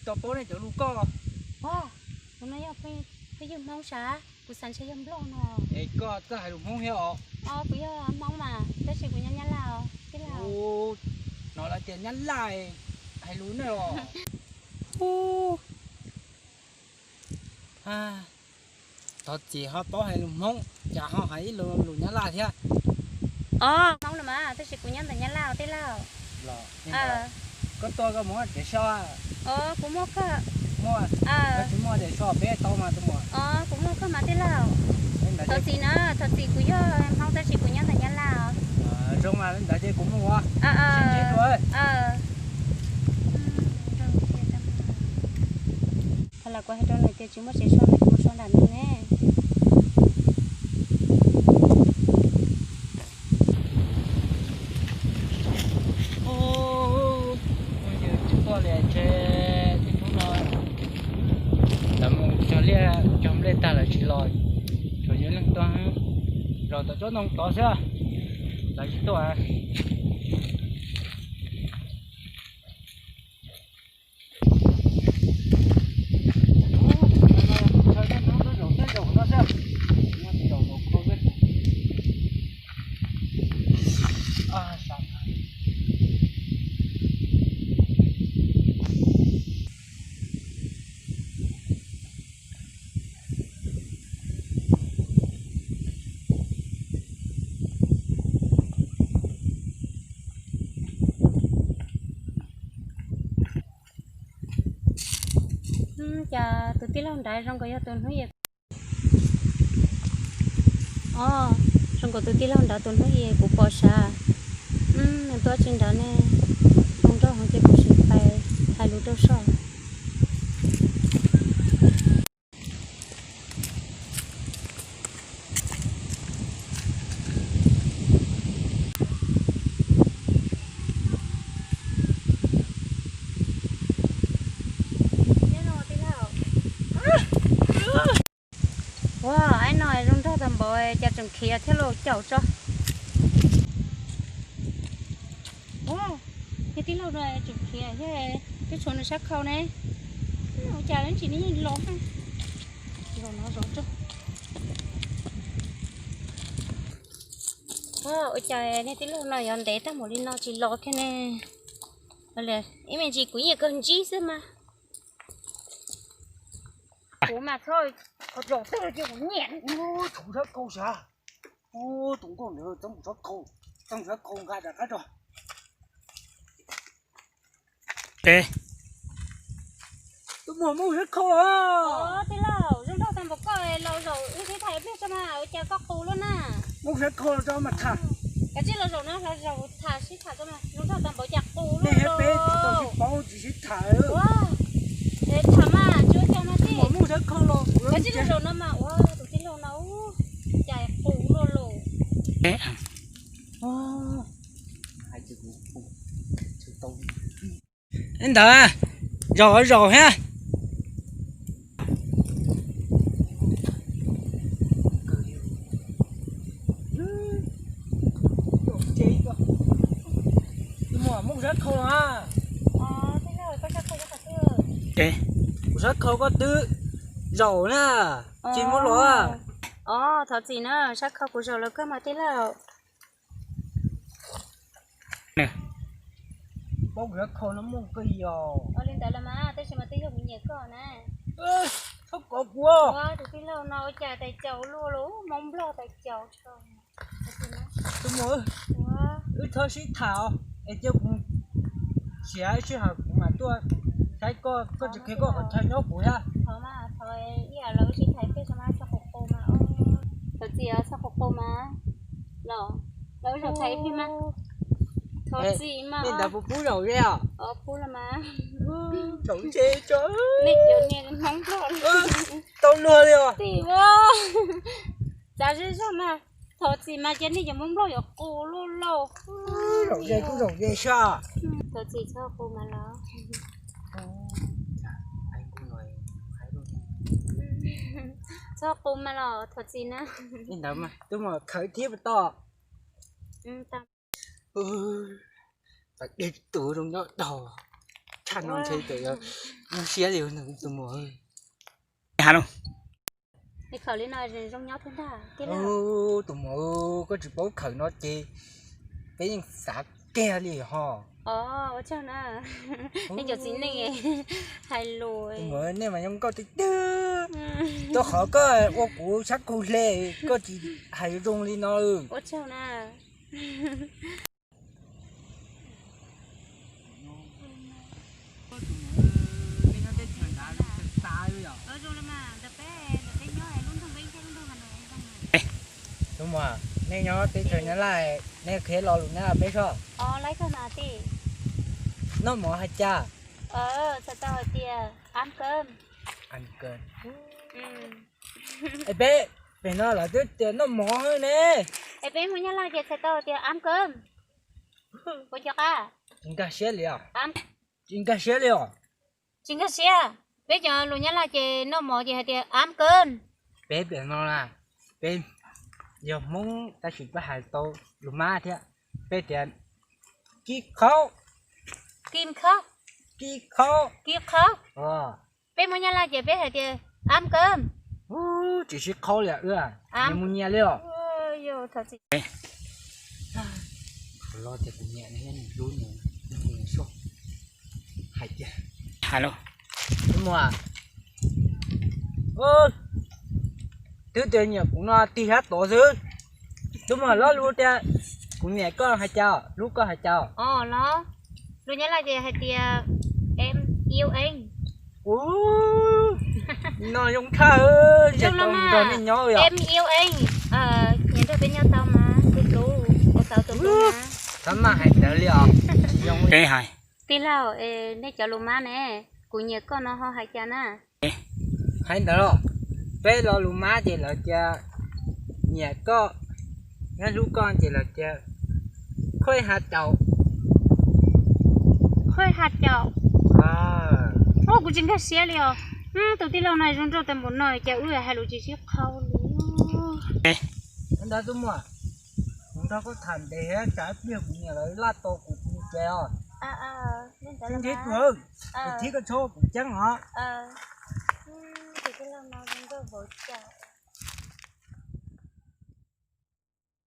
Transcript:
Tau paub nej cov lus koj. Ua, tus no yog peb yog Hmoob sav, kuv xav ntshe yog Nplog no. Es koj txawj hais lus Hmoob thiab os? Os, kuv yog Hmoob mas, tab sis kuv nyob Nyab Laj os, tij laug. Hnov lawv tias Nyab Laj hais lus nej os. Thov txim ho paub hais lus Hmoob, cas ho hais ib lo lus Nyab Laj thiab. Os, Hmoob no mas, tab sis kuv nyob ntawm Nyab Laj os tij laug. Koj tuaj koj muaj tsev so? Os, kuv muaj koj. Muaj, koj tsis muaj tsev so peb tau mas tus muam. Os, kuv muaj koj mas tij laug. Thov txim na, thov txim, kuv yog Hmoob tab sis kuv nyob ntawm Nyab Laj os. Zoo mas li ntawd ces kuv mus os. Sib ntsib dua. Thaum lam kuv hais rau nws tias tsis muaj tsev so, nws tsis mus so nram no ne. Ua, yus tsis tuaj li ntshe tib hnub no lawv mus cog liaj cog nplej tag lawv tsis los, tsuas yog leej tuaj zaum tom tsob ntoo tod xwb, lawv tsis tuaj. Cas tus tij laug nrad zoo nkaus yog tus hnub yim. Os, zoo nkaus tus tij laug nrad tus hnub yim kuv pom sav. Nws tuaj tsis nrad ne, zoo nraug heev ces kuv sim pais hais lus rau soj. Ua, aib no zoo nraug tag npaum cas tseem khiav thiab los caum tso. Ua, niag tij laug no tseem khiav thiab, twb tshuav nws sab khau ne. Ua cas ib ntsis nws yeej los. Ua, ua cas niag tij laug no yuav ntev tag npaum li no tsis los kiag ne. Ib me ntsis kuv nyiam kawg ntsib xwb mas. Kuv mas txhob zaum twg los cia kuv nyiam. Ub, tshuav sab khau sav. Ub, tus nkauj ntawd txeeb sab khau, txeeb sab khau nqa rov qab tso. Tus muam muaj sab khau los? Tij laug, zoo nraug tag npaum koj los zaum wb sib tham ib pliag tso mas, ua cas koj qus luaj na? Muaj sab khau los tso mas tham. Kav tsij los zaum no, los zaum tham sib tham tso mas, zoo nraug tag npaum cas qus luaj los. Peb tsis tau sib paub tsis sib tham. Ua, tham mas tsis ua cas mas tij. Muaj sab khau los. Kav tsij los zaum no mas, ua tus tij laug no, cas qus luaj los. Ntawd, zaum zaum thiab. Muaj sab khau los? Kuv sab khau koj twb zaum na, tsis muab los. Os, thov txim na, sab khau kuv zaum los koj mas tij laug. Paub kuv sab khau no muaj koj yog. Ua li ntawd los mas, tab sis mas twb yog kuv nyiam koj na. Txhob kov kuv. Ua tus tij laug no ua cas tais caus luaj los, Hmoob Nplog tais caus tso. Tus muam, wb txhob sib tham os, es cia kuv siav ib sij hawm kuv mam tuaj saib koj, koj tsis qhia koj qhov chaw nyob kuv thiab. Thov mas, thov ib yam los wb sib tham peb tso mas, txhob qus qus mas. Thov txim os, txhob qus qus mas. Los, los wb zaum tham ib pliag mas. Thov txim mas. Ntawd puas pub zaum ze os? Pub los mas. Zaum ze tso. Nej cov niag Hmoob Nplog tau luag li os. Tim ua, xav zej zog mas. Thov txim mas cia nej cov Hmoob Nplog yuav qus luaj lauj. Zaum ze kuj zaum ze sab. Thov txim, txhob qus mas los. Txhob qus mas los, thov txim na. Li ntawd mas twb mus khawv thiab puas tau? Txawm dej tus zoo nyob dog. Qhov no ntshe tawm yog zoo siab li tus muam. Ha no. Khawm li no zoo nyob thiab ntag. Tus muam, koj tsis paub khawm no ces peb yeej xav kiag li ho. Ua tsaug na. Nej cov txiv neej hais lus. Tus muam, nej mas zoo nkauj tiag tiag. Rau qhov koj ua kuv sab kaug hle, koj tsis hais zoo li no. Ua tsaug na. Tus muam, nej nyob teb chaws Nyab Laj, nej qhia lo lus Nyab Laj peb soj. Noj mov hais cas? Txhais tau hais tias ăn cơm. Es peb, pem no lawv twb tias noj mov ne. Es peb Hmoob Nyab Laj ces txhais tau hais tias ăn cơm. Ua cas qab? Tsis nkag siab li os. Tsis nkag siab li os. Tsis nkag siab. Peb cov lus Nyab Laj ces noj mov ces hais tias ăn cơm. Peb pem no na, peb yog Hmoob tab sis peb hais tau lus Mab thiab. Peb tias kib khaub. Kib khaub. Kib khaub. Kib khaub. Peb Hmoob Nyab Laj ces peb hais tias ăn cơm. Tsis sib qhaub li wb, nyias mus nyias li os. Qhov lo tias kuv niam nws hlub nws, nws soj hais tias, ha no, tus muam, twb tias nyiam kuv no tig sab tod xwb. Tus muam, lo lus tias kuv niam koj hais cas, hlub koj hais cas? Os, lo lus Nyab Laj ces hais tias em yêu em. Ub, no zoo tshaj, zoo los mas, nrog nej nyob em yêu em. Nyias nrog peb nyob tau mas, tus hlub, ua tau tus hlub mas. Txhob maj hais ntawd li os, tsis zoo li hais. Tij laug, nej cov lus Mab ne, kuv nyiam koj no ho hais cas na? Hais ntawd los, peb lo lus Mab ces lawv tias nyiam koj, nyob hlub koj ces lawv tias khuj ha caum. Khuj ha caum. Ua kuv tsis nkag siab li os. Tus tij laug no zoo nraug tag npaum no cas wb hais lus tsis sib qhaub li. Ntawd tus muam, kuv nrog koj tham ntev tsam ib pliag kuv niam lawv laj tau kuv tus ces os. Sib ntsib tus, kuv thib koj tshob kuv ceeb os.